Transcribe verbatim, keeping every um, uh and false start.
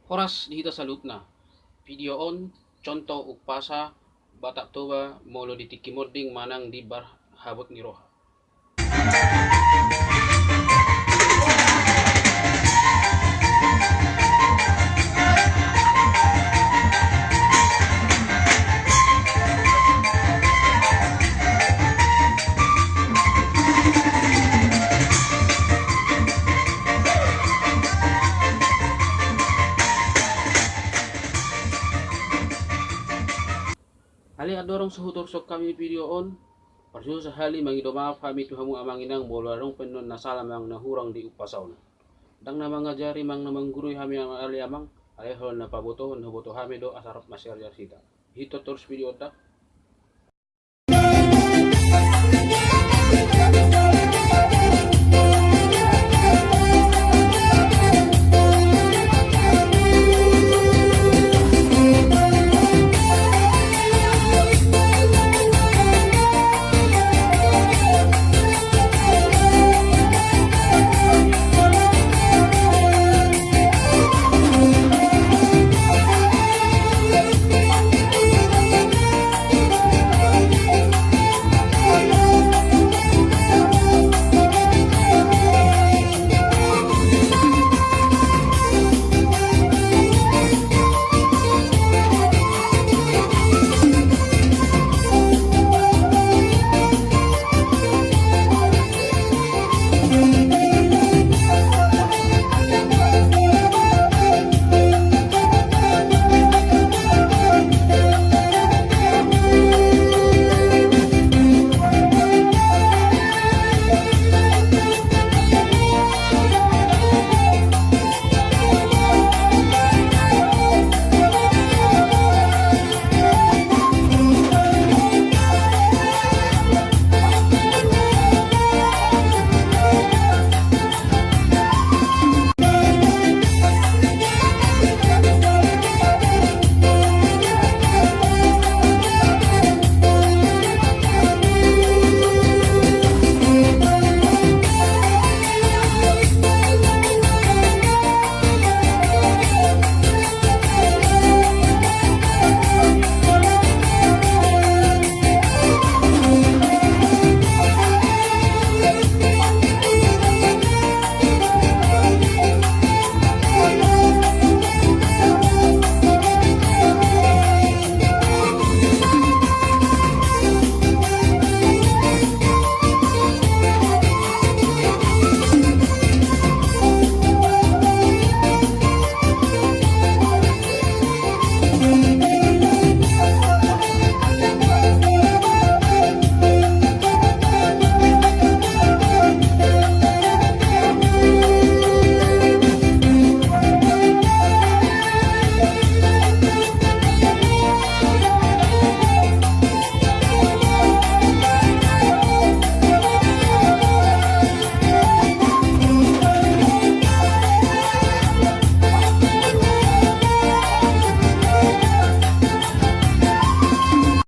Horas di hita saluhutna. Video on contoh umpasa Batak Toba molo di tingki monding manang di bar habot ni roha. Ale andorang so hutorus hami video on, parjolo sahali mangido maaf hami tu hamu amang inang molo adong pe annon na sala manang na hurang di umpasa on. Ndang na mangajari manang na manggurui hami ale amang, alai holan na pabotohon huboto hami do asa rap masiar-iar hita. Hutorus video on da.